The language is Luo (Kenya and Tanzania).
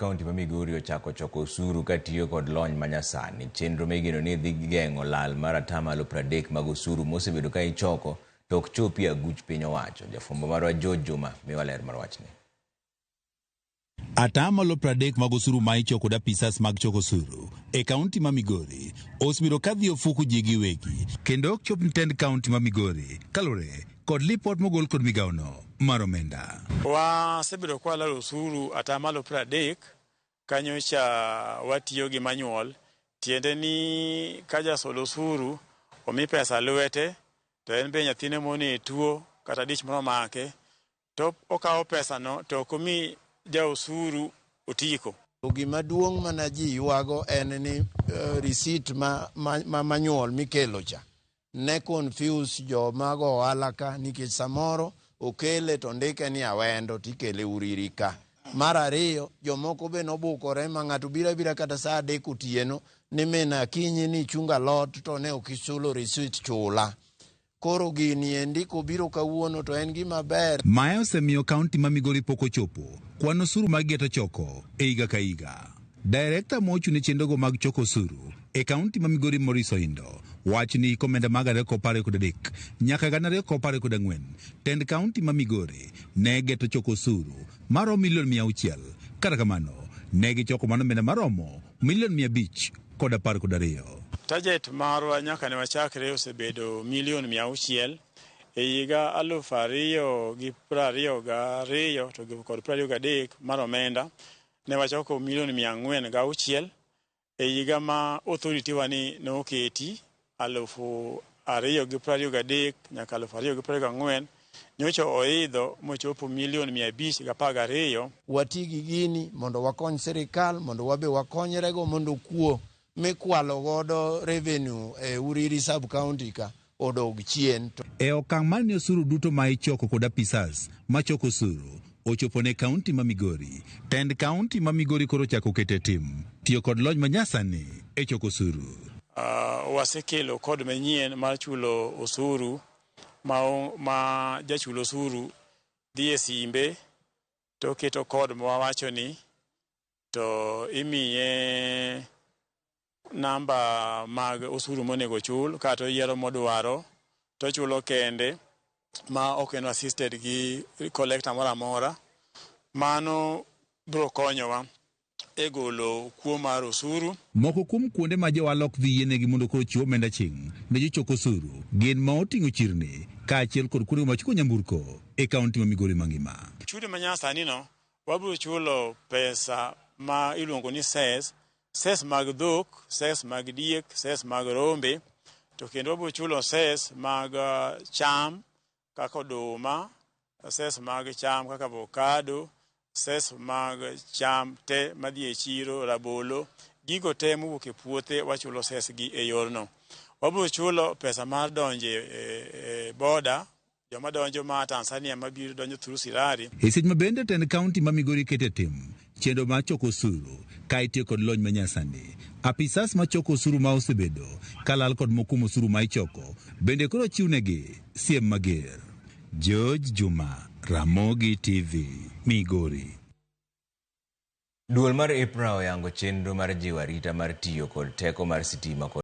Kaunti ma Migori ochako choko osuru katiyo kod lony manyasani. Chenro ma igeno ni dhi geng'o lal mar atamalo 30 mag osuru mosebedo ka ichoko to ok chopi e aguch piny owacho. Jafwambo marwa George Juma miwa ler mar wachni. Atamalo 30 mag osuru ma ichoko kod apisas mag choko osuru e kaunti ma Migori osebedo ka dhi ofuku ji giwegi kendo ok chop ne tend kaunti ma Migori kaluwore kod lipot mogol kod migawono mar omenda. Wasebedo kwa lalo osuru atamalo 30 kanyo cha watiyo gi manual, tiende ni ka jasol osuru omi pesa lwete to en be nyathine mone tuo kata dich moro omake to okawo pesano to ok omi ja osuru otiko. To gima duong' mana ji ywago en ni receipt ma manual mikelo cha ne confuse joma go ohala ka, nikech samoro okele to ndike ni Awendo tikele Uriri ka. Mar ariyo, jomoko be nobukore ma ng'ato biro abira kata saa 3 otieno ni min akinyi ni ichungo alot to ne ok ichulo receipt, chula. Koro gini endi kobiro kawuono to en gima ber. Mae osemiyo kaunti ma Migori pok ochopo kwan osuru ma gigeto choko e higa ka higa. Director mochung' ne chenrogo mag choko osuru e kaunti ma Migori Maurice Oindo wacho ni hik omenda mag 2023 nyaka 2024 tend kaunti ma Migori ne geto choko osuru maromo milion 600. Kata kamano ne gichoko mana omenda maromo milion 512. Target marwa nyaka ne wachakre osebedo milion 600 e higa 2022 to kod 23 mar omenda ne wachoko milion 406 e higa ma authority wa ni noketi 2023 nyaka 2024 nyocha oidho mochopo milion 512. Wati gi gini mondo wakony sirikal, mondo wabe wakonyrego, mondo kuo mikwalo godo revenue e Uriri sub county ka odog chien. E okang' mar ni osuru duto ma ichoko kod apisas machoko osuru ochopo ne kaunti ma Migori. Tend kaunti ma Migori koro ochako keto e tim tiyo kod lony manyasani e choko osuru. Wasekelo kod manyien mar chulo osuru ma jachul osuru dhi e simbe to oketo kod mawacho ni to imiye namba mag osuru monego chul kata oyiero modwaro to ochulo kende ma ok en assisted gi collector moro amora. Mano biro konyowa e golo kuo mar osuru. Moko kuom kuonde ma johala ok dhi yienegi mondo koro chiw omenda ching' ne jochok osuru gin ma oting'o chirni kaachiel kod kuonde machiko nyamburko e kaunti ma Migori mangima. Chudo manyasani no wabiro chulo pesa ma iluongo ni cess, cess mag dhok, cess mag diek, cess mag rombe, to kendo wabiro chulo cess mag cham kaka oduma, cess mag cham kaka avocado, cess mag cham te madhi e chiro, rabolo, gigo te mowuok e puothe wachulo cess gi e yorno. Wabiro chulo pesa mar donjo e border, joma donjo ma Tanzania mabiro donjo through Sirari. E seche ma bende tend kaunti ma Migori keto e tim chenro mar choko osuru ka itiyo kod lony manyasani. Apisas machoko osuru ma osebedo kalal kod moko kuom osuru ma ichoko bende koro chiwnegi siem mager. George Juma, Ramogi TV, Migori. Duol mar EPRA oyango chenro mar jiwo arita mar tiyo kod teko mar sitima kod